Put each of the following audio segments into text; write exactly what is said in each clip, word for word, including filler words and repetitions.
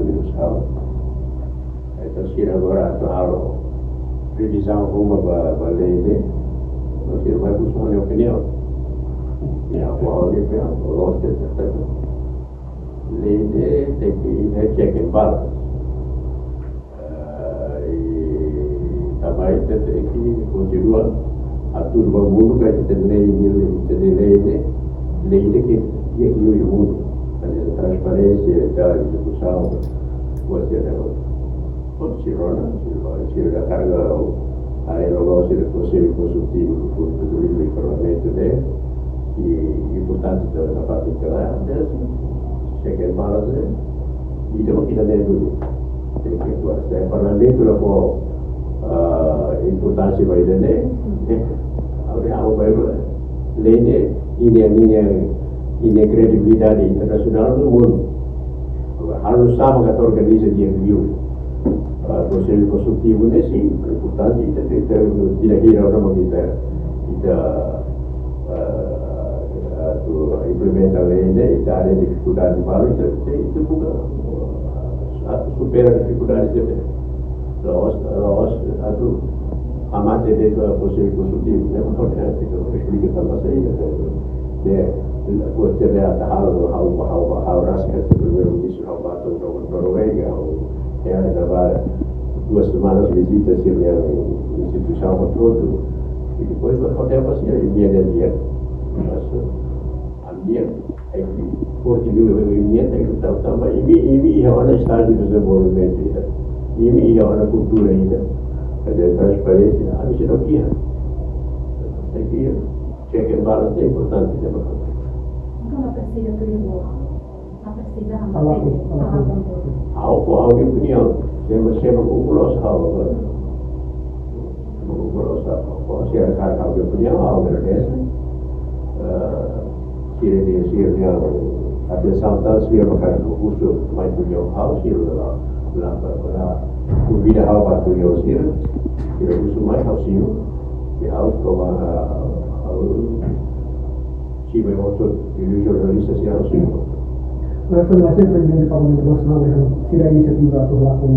Unidos halo. Entaun, sira agora atu halo revizaun ruma ba, ba lei ne'e, no sira mai husu ha'u-nia opiniaun. Ya, ha'u-nia opiniaun, lójika, lei ne'e tenke iha check and balance. Ah, i tanba ita tenke kontinua atu ba mundu katak ita-nia lei ne'e, ita-nia lei ne'e, lei ne'e ke iha iha mundu. Ada transparénsia, ada ezekusaun, kuestiona. Prontu, sira rona, sira, sira karga área loloos, sira Konsellu Konsultivu, Konsellu Parlamentu ne'e, i importante ita nafatin kala, entaun, check and balance ne'e, ita mak ita-nia duni. Tenke kuas. Se Parlamentu la fó, ah, importánsia ba ida-ne'e, eh, ha'u dehan ha'u ba lei ne'e, ninia, ninia, ninia kredibilidade internasionál no mundu. Agora, halo sama katak organiza di'ak liu. Ah, Konsellu Konsultivu ne'e, sin, importante, ita, ita, ita, ita, ita, ita, ah, atu implementa lei ne'e, ita ada difikuldade balu, ita, ita, ita buka, ah, atu supera difikuldade ne'e. La'ós, la'ós atu hamate de'it ba Konsellu Konsultivu, ne'e, mak ha'u dehan, ita esplika tanba saida, ne'e, ne'e, kuestiona ne'e atu halo, ha'u, ha'u, ha'u rasik, Primeiru-Ministru, ha'u ba to'o, to'o Noruega, ha'u, ya, ita ba duas semanas vizita sira-nia instituisaun ba to'o, i depois ba ha'u dehan ba sira, i dia dia dia. Mas, ami-nia, eh, forte di ami-nia, eh, tanba, tanba imi, imi iha ona estájiu dezenvolvimentu ida. Imi iha ona kultura ida. Katak transparénsia, ami seidauk iha. Tenke iha. Check and balance ne'e importante, ne'e importante. Entaun, la presiza tuir, la presiza hamate, hamate. Ha'u fó ha'u-nia opiniaun. Sira, sira buka loos ha'u. Sira buka loos ha'u. Fó sira karik ha'u-nia opiniaun, ha'u agradese. Eh, sira-nia, sira-nia atensaun, tanba sira maka husu mai opiniaun ha'u, sira la, la, la, la konvida ha'u ba opiniaun sira. Sira husu mai, ha'u simu. I ha'u toma, ha'u simu, i outro, i jornalista sira, ha'u simu. Mas, Prezidente Parlamentu Nasionál, ne'e, sira inisiativa atu halakon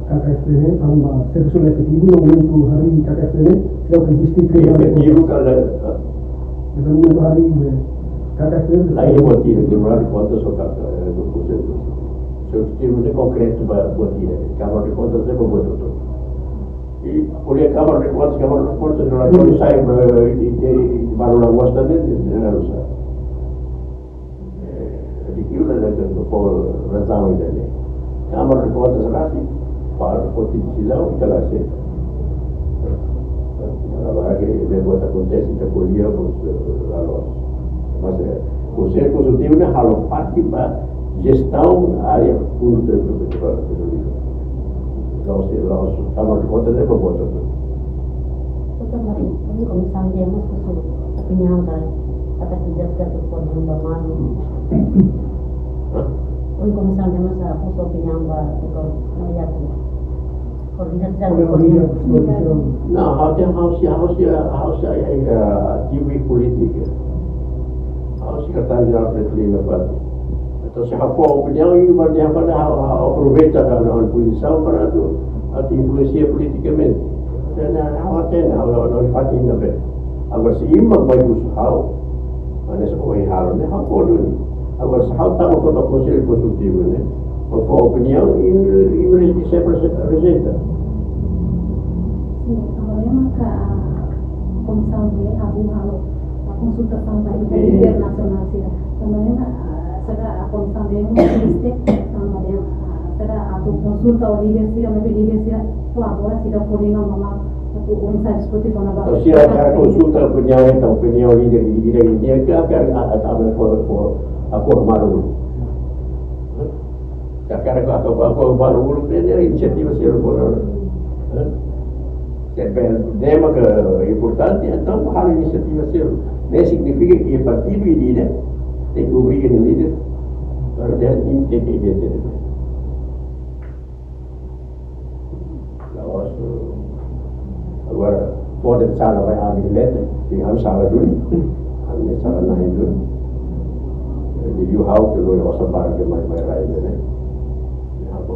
K K F P ne'e, tanba servisu la efetivu, no momentu harii K K F P ne'e, sira eziste. Efetivu ka lae, ah? Momentu harii, eh, K K F P ne'e. Lae, buat ida, Tribunál de Contas só ka, eh, do Consellu. Só ke termu ne'e konkretu ba buat ida. Câmara de Contas ne'e ba buat hotu. I ko'alia Câmara de Contas, Câmara de Contas, relatóriu sai, eh, i, i, i, baru la gosta ne'e, ne'e, ne'e la uza. Eh, di kiu la, la, la, la, la, razaun ida-ne'e. Câmara de Contas rasik, para foti desizaun, ita la aseita. Agora ke ne'e buat akontese, ita ko'alia, bos, eh, la loos. Mas, eh, Konsellu Konsultivu ne'e halo parte ba jestaun área públiku, la'ós, la'ós Câmara de Contas ne'e ba buat hotu. Doutór Mari, ohin Komisaun Demos husu opiniaun ka, ka presiza atu fó opiniaun ba malu. Hah? Ohin Komisaun Demos husu opiniaun ba Doutór Mari Yaku. Koordenasaun, koordenasaun. Não, ha'u dehan, ha'u sei, ha'u sei, ha'u sei, eh, ativu polítika. Ha'u sekretáriu jerál Fretilin ba partidu. Entaun, se ha'u fó opiniaun, i ba dia pada ha'u, ha'u aproveita ha'u-nia pozisaun para atu, atu influensia politikamente. Entaun, ha'u hatene, ha'u, ha'u, ha'u fatin ne'ebé. Agora, se imi mak mai husu ha'u, hanesan ohin halo ne'e, ha'u fó duni. Agora, se ha'u tama kona-ba Konsellu Konsultivu ne'e, ha'u fó opiniaun, i, i, i rejeita, sempre rejeita. Sin, tanba ne'e maka Komisaun B abu halo konsultasaun ba, sin, líder nasionál sira. Tanba ne'e, ah, sira Komisaun B mós triste, tanba ne'e, ah, sira atu konsulta ho líder sira, maibé líder sira labora, sira koordena mamá, atu oinsá diskute kona-ba. Entaun, sira hakarak konsulta opiniaun, entaun, opiniaun líder, líder, líder, ke hakarak, ah, ah, ah, for, for, ah, for malu. Hakarak atu, atu, atu, baru uluk ne'e, ne'e inisiativa seluk, eh? Se be-, tema ke importante, entaun halo inisiativa seluk. Ne'e signifika ke partidu ida-idak tenke obriga nia líder para dia ini tenke dia jadi. La'ós, agora, fó de'it sala ba ami lete, i ami sala duni, ami sala na'in duni. Jadi, yu ha'u ke lori osan barak ke mai, mai rai ne'e. Ha'u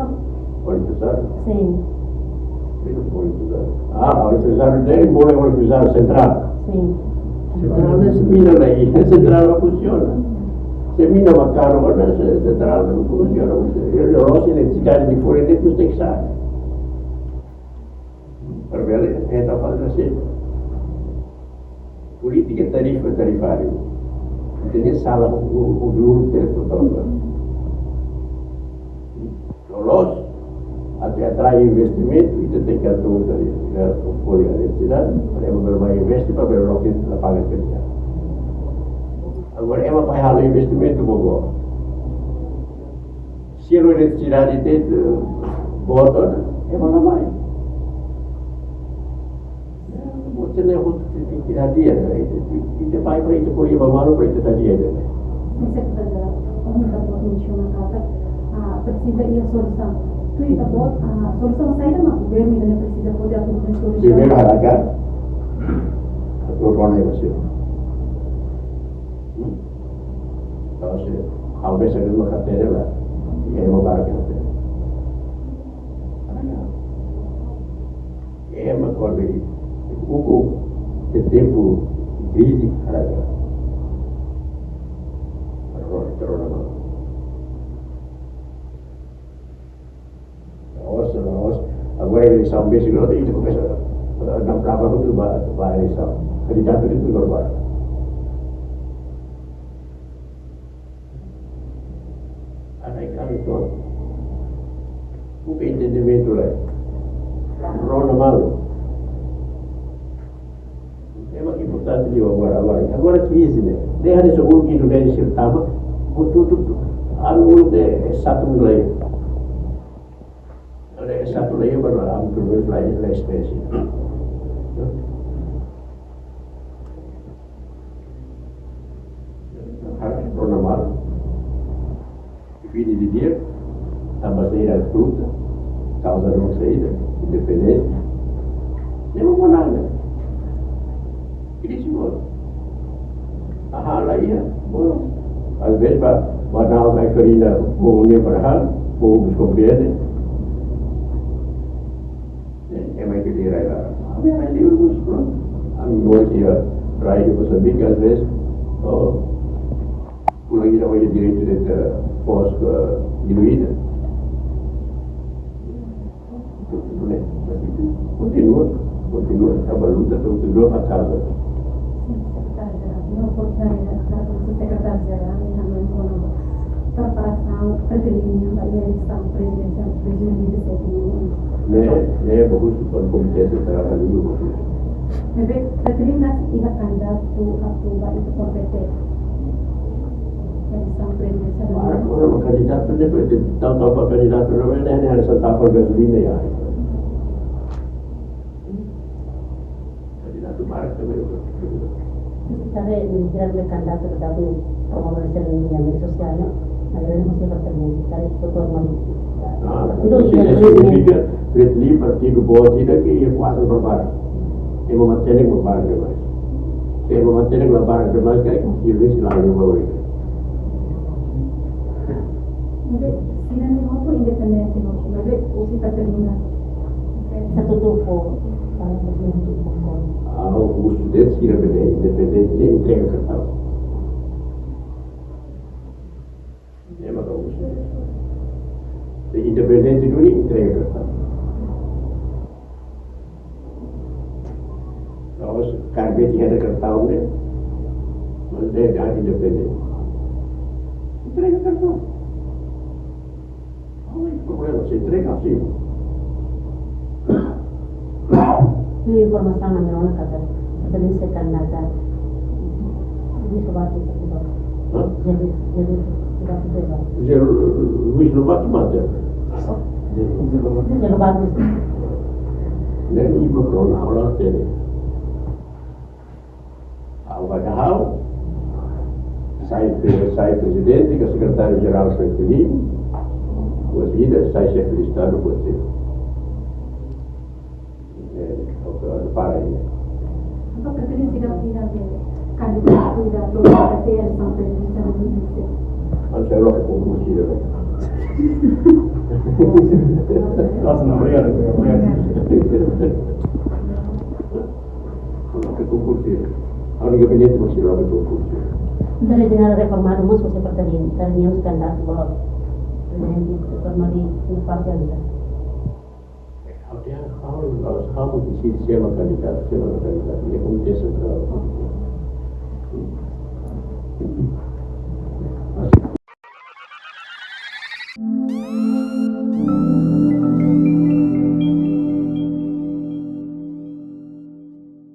Ora emprezáriu? Sim. Ora emprezáriu. Ah, ora emprezáriu dele, ora emprezáriu sentrál. Sim. Sentrál ne'e mina, ne'e sentrál la funsiona. Se mina mak karu, ne'e sentrál la funsiona. Loloos eletrisidade de fora, ne'e tenke sai. Para bele, ita faz assim. Polítika tarifa, tarifa. Ita-nia sala, o, o duro, o teto, loloos, atu atrai investimentu, ita tenke atu, ita tenke atu apoiu eletrisidade, para ema bele mai investe, para bele loke la paga kerja. Agora, ema bai halo investimentu bobo. Se eletrisidade tenke botar, ema la mai. Você não é outro que tem que dar dia, né? E tem que ter pai para ele, por aí, para malu, para ele dar dia, né? Sim, sekretáriu, komu ita-boot mensiona katak, ah, presiza iha solusaun. Tuir ita-boot, ah, solusaun saida mak governu ida-ne'e presiza foti atu bele solusiona? Primeiru, haraga, atu rona iha sira. Entaun, se, talvez, a mesma carteira lá, e aí uma barra que não tem. Ema kuandu ukun iha tempu krize, haraga. Rona, rona malu. La'ós, la'ós. Agora eleisaun besik, loos, ita komesa, eh, nampak apa tu ba, ba eleisaun. Kandidatu itu berubah. Ada yang kami tuh. Buka entendimentu lai. Rona malu. Tantu di agora, agora, agora krize, né? Desde seguro que Indonézia se tava, o tudo, a mundo é exato, não é? Agora é exato, não é? Agora, a mundo é lá, é espécie. Harus normal. Fini di dia, tanba saida luta, kauza no saida, independénsia. Ne'e mak manán. Ini semua. Aha, la iya, bom. Às vezes, ba, ba na o kai farina, bom, nem para hal, bom, deskomprende. É, é mais que de rai lá. A minha rai livre, mas pronto. A minha mãe tinha rai de Moçambique, às vezes, oh, Fulanu ida ohin direitu de ter pós, eh, diluída. Kontinua, kontinua, tanba luta, kontinua ba kauza. Sin, sekretáriu-jerál, no oportunidade, para o sekretáriu-jerál, e também com preparasaun, preparasaun ba eleisaun prezidensiál dois mil e vinte e sete. Ne'e, ne'e, bagus, para komité, sekretáriu, bagus. Ne'ebé, Catarina iha kandidatu atu ba ita kompete. Eleisaun prezidensiál. Barak, barak kandidatu, ne'e, tanba, tanba kandidatu, ne'e, ne'e, ne'e, santa por gasolina, ya. Kandidatu barak também. Sabe, mi kira mi kandidatu ke dapat promover sira-nia media sosiál, no? Agora no sei para terminar, kare doutór Mari. Ah, partidu, isso, isso significa, Fretilin partidu boot ida ke iha kuadru barbarak. Ema matenek barbarak demais. Se ema matenek barbarak demais, karik, servisu la iha valór. Maibé, sira-nia hotu independente, no? Maibé, husi Catarina. Satu toko, para satu toko. Ah, o estudante sira bele independente, ne'e entrega kartaun. Ne'e mak husi. Se independente duni, entrega kartaun. La'ós karik bele entrega kartaun ne'e, mas ne'e atu independente. Entrega kartaun. Não tem problema, se entrega assim. Tuir informasaun ami rona katak, Catarina sei kandidata. Luis Lobato, Lobato. Hã? José Luis, José Luis Lobato, Lobato. José Luis Lobato mate. José Lobato. Ne'e imi rona, ha'u la hatene. Ha'u ba ha'u, sai pre-, sai prezidente, ka sekretáriu-jerál Fretilin, depois ida, sai xefe de Estadu, depois ida. Eh, o, o, para aí. Entaun, Catarina sira, sira ke kandidatu ida atu ba eleisaun prezidensiál dois mil e vinte e sete. Antes era logo concurso, né? Nossa, não, obrigado, obrigado. Ke concurso. A única pendiente, mas se logo concurso. Dari dengan reformadu, mas você pertanyaan, pertanyaan kandidatu ba prezidente reformadu di partai anda. Ha'u dehan, ha'u, ha'u, ha'u, se, se ema kandidatu, se ema kandidatu, ne'e akontese.